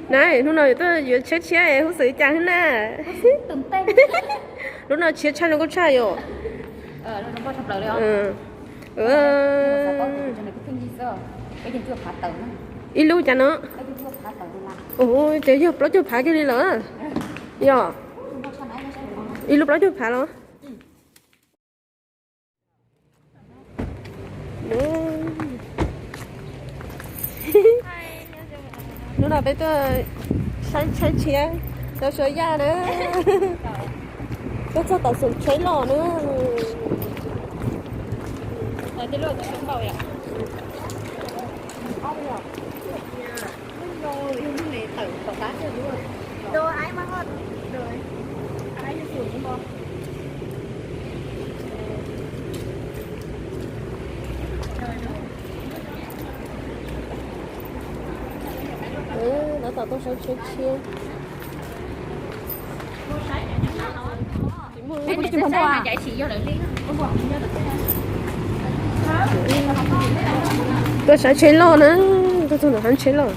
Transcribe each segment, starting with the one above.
Na, hnub no yuav tuaj yuav tsheb tshiab es huj xwm li cas hwb na? Lub no tshiab tshaj zoo nkauj tshaj yom. Ib lub cas no? Ua ces yog plaub caug phav kiag li lawm. Yog ib lub plaub caug phav los? Hnub no peb tuaj saib tsheb tshiab, tau Suav Yaj na. Tuaj txog tom xoom tsheb loj na. Lawv tau tuaj saib tsheb tshiab. Tuaj saib tsheb loj na, tuaj txog ntawm hab tsheb loj.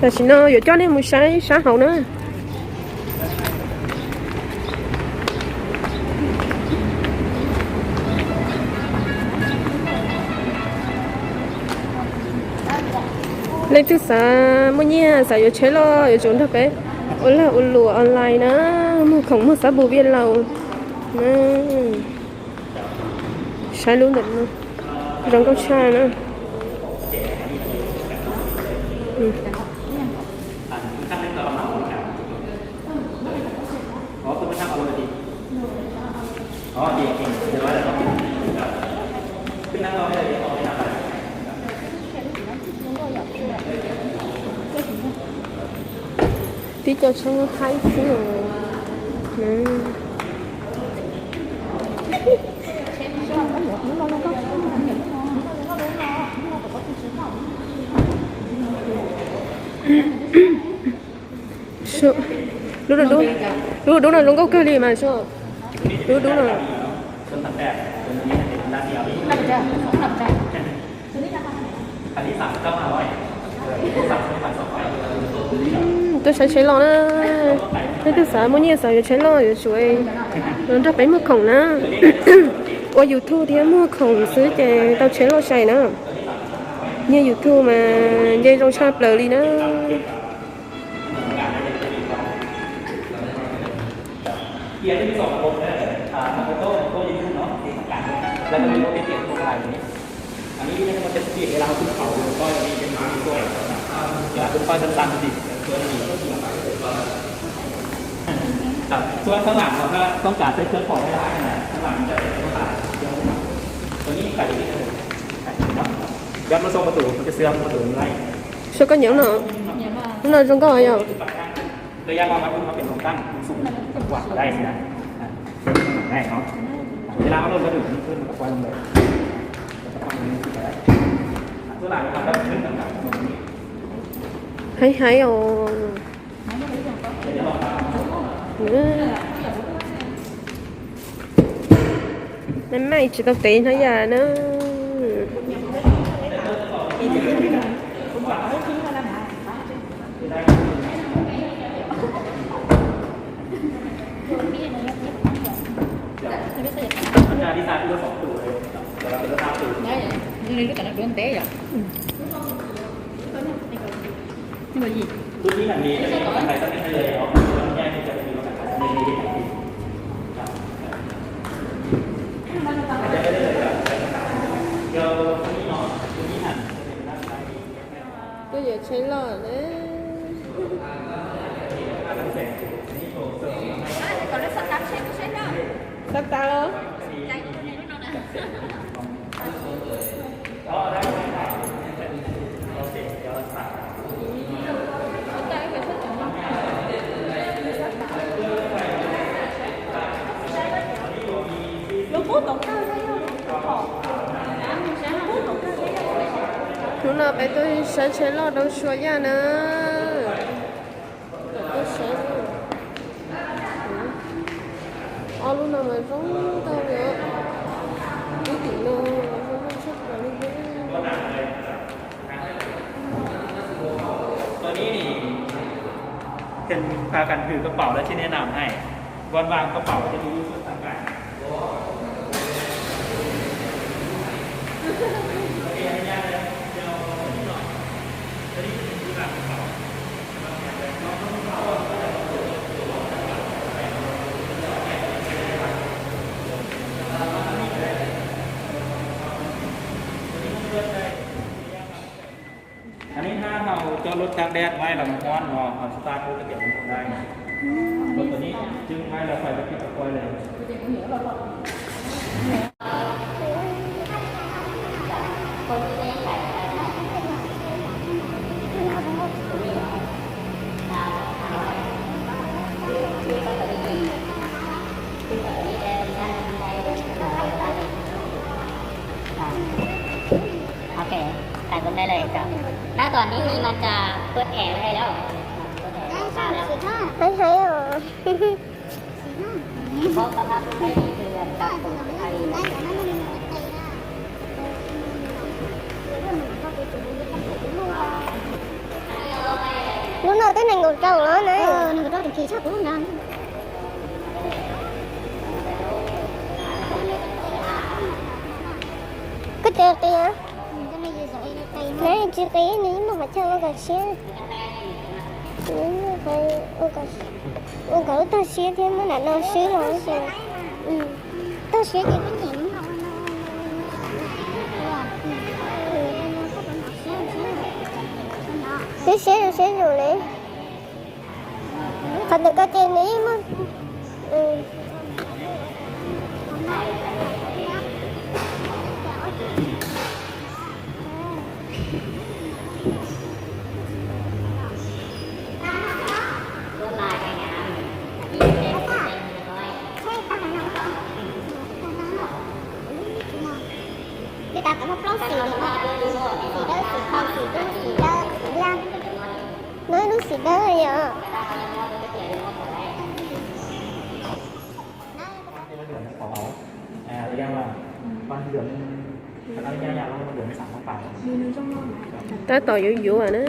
Tam sim no yuav coj nej mus saib sab hauv na. Leej twg xav muaj nyiaj xav yuav tsheb loj yuav tsum nrog peb ua lag ua luam online na, muag khoom muag xab npum viaj laus na. Saib lub ntawm no zoo nkauj tshaj na. Tib co tsheb haib xwb. Lub dub, lub dub no zoo nkauj kawg li mas. Lub dub no. Tuaj saib tsheb loj na. Leej twg xav muaj nyiaj xav yuav tsheb loj yuav tsum nrog peb muag khoom na. Ua YouTube thiab muag khoom xwb ces tau tsheb loj sai na. Nyiaj YouTube mas nce zoo tshaj plaws li na. Suab koj nyob no, lub no zoo nkauj yom. Haib haib os. Maj mam tsis tau tev hnab yam na. Tuaj yuav tsheb loj na. Sab tas los? Hnub no Peb tuaj saib tsheb loj rau Suav Yaj na. Tuaj saib. Ob lub no mas zoo tag li. Lub tim no zoo tshaj plaws li thiab. Tus no ces pha kas hwm kab paum lawv tsis niaj nam hais, von vam kab paum ces tus yus xwb tag kas. Anv neb hab hau coj lub tag dej nqaij los mus muab no, hau start lub kab tiam mus muab dai. Tus no ces nqaij los fais kab tiam kuaj le. Ok, tải xuống đây là để chọn. Đã toàn đi mà chả tuột thẻ đây đâu. Thấy hay không? Lub no twb nees nkaum rau lawm ne. Koj tsis qis, neb tsis qis nws yeej muaj qhov chaw ua kom siab. Ua kom lub tog siab thiab muab nram no swb los ces tog siab ces twb siab siab zus li. Qhov ntawm ko ces nws yeej muaj. Peb tab tom muaj plaub xim, xim dawb xim thaum xim dub xim dawb xim liab. No ib lub xim dawb yom. Tab tom yuav yuav na.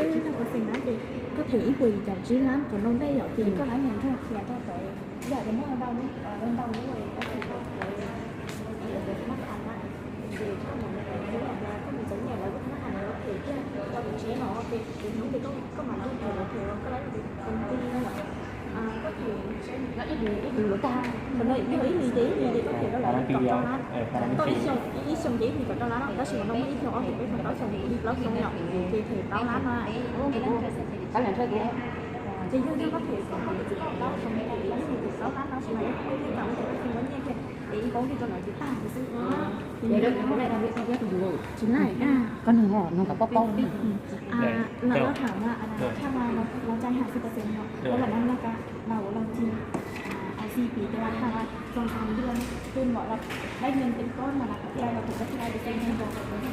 Koj nug nug kom paub paub.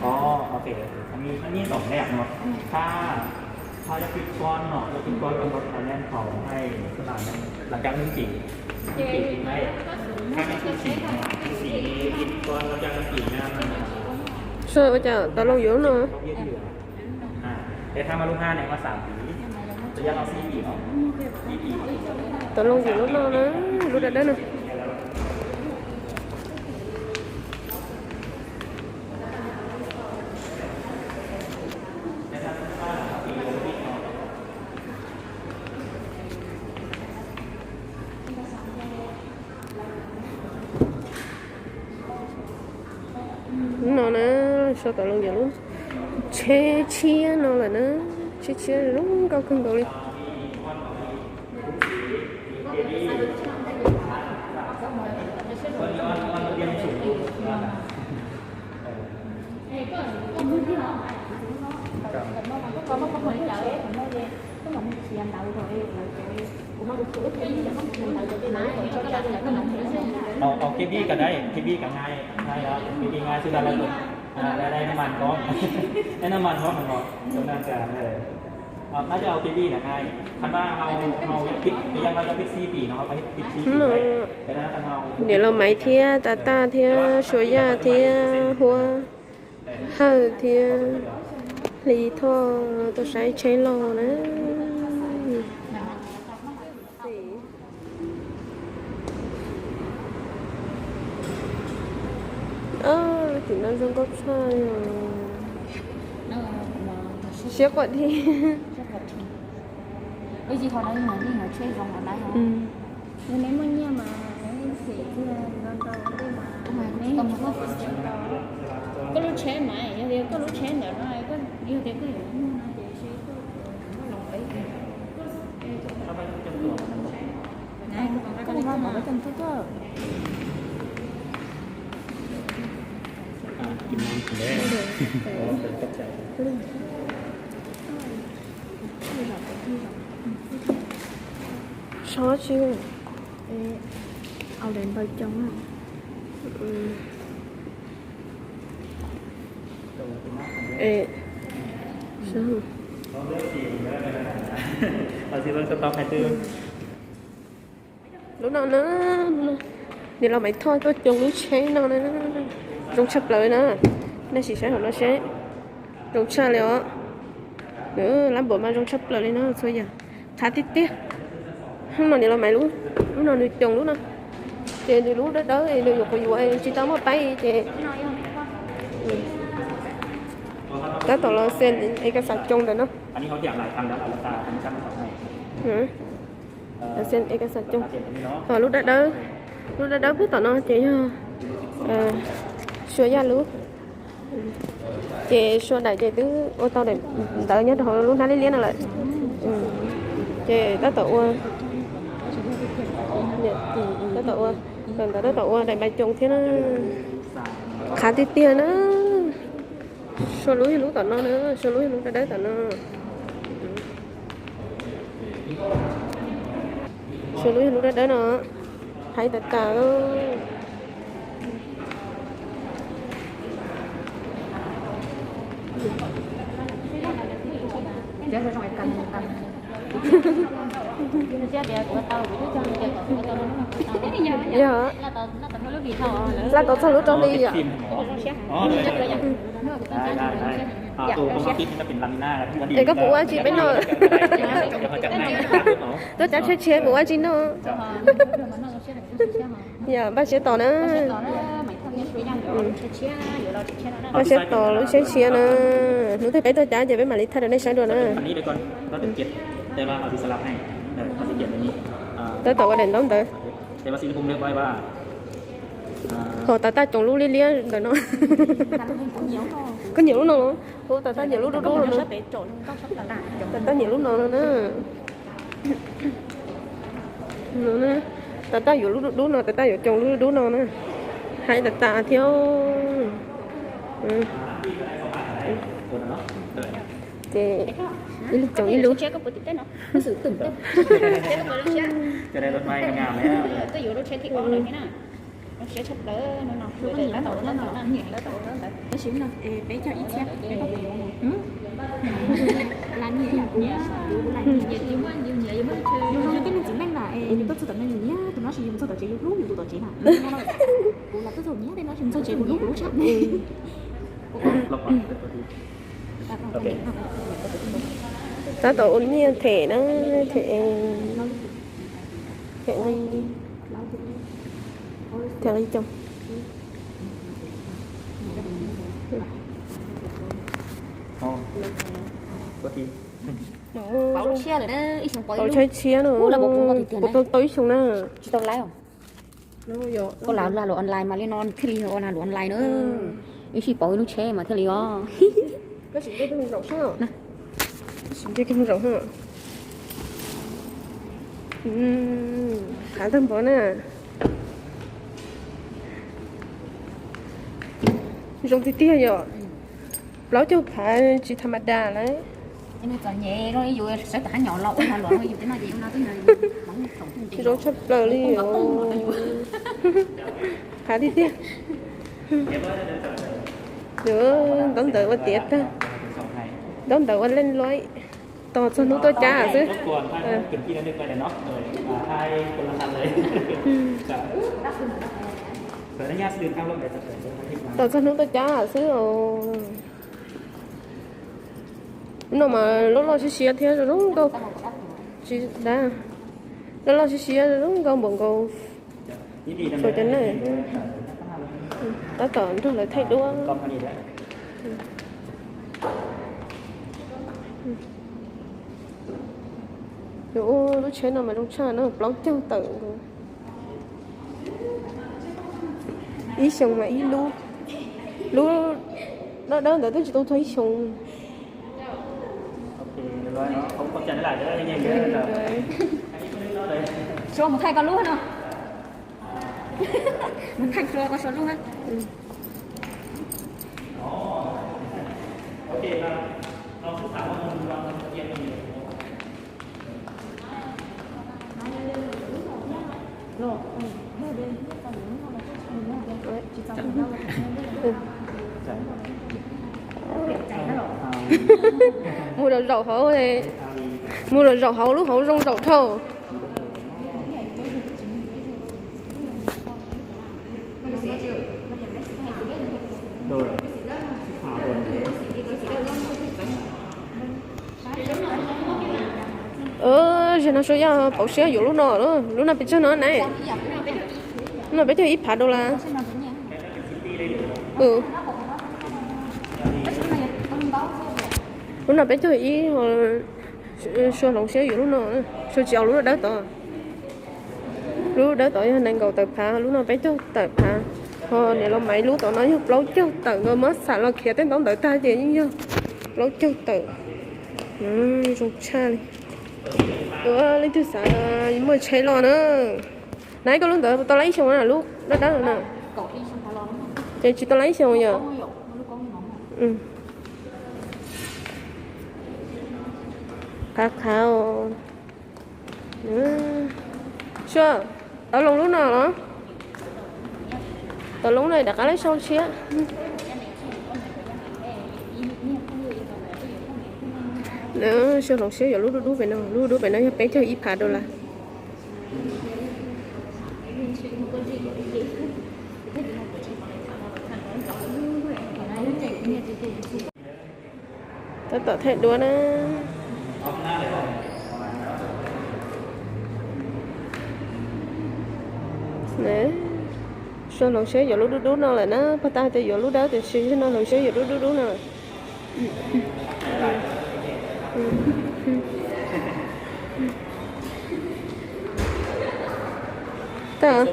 Ồ, ok. Anh nghĩ tổng thể mà. Tha, tha cho kịch con nó, cho kịch con con có khả năng khẩu hay các bạn làm cho anh chỉ. Anh chỉ thì hay. Các anh chị chỉ, chị chỉ kịch con làm cho anh chỉ nha. Sao ua cas tau loo yuav lub no? Để tham gia lúc hai này qua sản tí. Thời gian nó xin nghỉ không? Tau loo yuav lub no na, lub dawb dawb no. Lub no na, sau tau loo yuav lub tsheb tshiab no lawm na, tsheb tshiab zoo nkauj kawg nkaus li. Ồ, ồ, cái bi cả đấy, cái bi cả ngày, ngày đó, cái bi ngày thứ ba là tuần. À, đây, đây, nước mắm có. Đây, nước mắm có, có. Chúng ta cả, ờ, ờ, bác cho ao tivi là hai. Phần ba ao, ao bít, cái ao bít xi tỉ nó có bít xi tỉ đấy. Cái đó là phần ao. Niam laus Maiv thiab Tab Tab thiab Suav Yaj thiab Huab Hawj thiab Hli Thoj tuaj saib tsheb loj na. Tim no zoo nkauj tshaj li. Siab quaj thiab. Koj lub tsheb mas, yog tias koj lub tsheb ntawm no, yog tias koj yuav muag no ces seb koj los peb. Koj los peb cov tuaj. Sov tsis au lawv npawg coob. Lub no na, niam laus Maiv Thoj tuaj coob lub tsheb no na, zoo tshaj plaws na. Nej sim saib hauv no seb, zoo tshaj li os. Lab npam mas zoo tshaj plaws li na, txhua yam qab tiag tiag. Hnub no niam laus Maiv lub, lub no nws coob lub no, ces nws lub dawb dawb nws nyuam qhuav yuav tsis tau muaj paib ces tab tom los xees ekasav coob ntawm no. Xees ekasav coob. Ho lub dawb dawb, lub dawb dawb puag tom no ces yog Suav Yaj lub. Ces Suav daim ces twb ua tau daim ntawv nyob rau hauv lub hnab liab liab no lawm. Ces tab tom ua, tab tom ua, ntawv tab tom ua daim npais coos thiab na. Qab tiag tiag na. Suav lub yog lub tom no na, Suav lub yog lub dawb dawb tom no. Suav lub yog lub dawb dawb no, hais tas tas. Yog, laj tau txog lub rau hli yom. Es koj puas ua tsi peb no? Tuaj cav tsheb tshiab puas ua tsi no? Yog, npaj siab tos na. Npaj siab tos lub tsheb tshiab na. Hnub twg peb tuaj cav ces peb mam li thaij rau nej saib dua na. Tab tom ua daim ntaub ntawv. Ho tas tas cov lub liab liab ntawm no. Koj nyiam lub no los? Hu tas tas nyiam lub dub dub no. Tas tas nyiam lub no no na. Tas tas yuav lub dub dub no, tas tas yuav cov lub dub dub no na. Hais tas tas thiab. Ces ib lub cov ib lub. Yus zoo li tej neeg txiv neej na, yus tuaj txog tom no yus nyiam tus no, tab sis yus mus txog tom tsev yus hlub yus tus tom tsev na. Kuv los tuaj txog nyiam tej no, yus mus txog tsev kuv hlub kuv lub tshab. Tab tom ua niag them na, them, them nqi, them nqi coob. Pauv tshiab no, pauv tau ib xyoo na. Koj lag lag luam online mas li no thiaj li ua lag luam online na. Ib sij pauv ib lub tsheb mas thiaj li os. Qab tag npaum na. Zoo tiag tiag yom. Plaub caug phav tsis tha ma das lawm. Zoo tshaj plaws li os. Qab tiag tiag. Ntaub ntawv ua tiav tag, ntaub ntawv ua leej luaib, tos txog hnub tuaj cab xwb. Tos txog hnub tuaj cab xwb os. Hnub no mas loj loj siab siab thiab zoo nkauj, tsis, loj loj siab siab zoo nkauj npaum nkaus. Tsuas cov neeg tab tom nrog lawv thaij duab. Lub tsheb no mas zoo tshaj no, plaub caug tawm nkaus. Ib xyoos mas ib lub, lub dawb dawb ntawd twb tsis tau txog ib xyoos. Suav mus thaij koj lub no. Mus thaij Suav, koj Suav lub na. Mus zaum zaum hauv, mus zaum zaum hauv lub hauv zoo zaum dhau. Zaum no Suav yog pauv siab yuav lub no, lub no pes tsawg no na? Lub no peb caug ib phav dollar. Lub no peb caug ib, Suav hloov siab yuav lub no, Suav tsis yuav lub dawb tod. Lub dawb tod yog nees nkaum tawm phav, lub no peb caug tawm phav. Ho niam laus Maiv lub tod no yog plaub caug tawm nkaus, muab xam los khiav tej ntaub ntawv tag ces yeej yog plaub caug tawm. Zoo tshaj li. Ua leej twg xav muaj tsheb los na. Naiv, koj lub ntawd tau lab ib xyoos na, lub dawb dawb na? Ces tsis tau lab ib xyoos yom? Qhav qhav. Suav, tau loo lub no los? Tau loo no rov qab lab sau tshiab. Suav hloov siab yuav lub dub dub pem no, lub dub pem no yog peb caug ib phav dollar. Tab tom thaij duab na. Suav hloov siab yuav lub dub dub no lawm na, pog tas tias yuav lub dawb tiam sis no hloov siab yuav lub dub dub no lawm. Tag.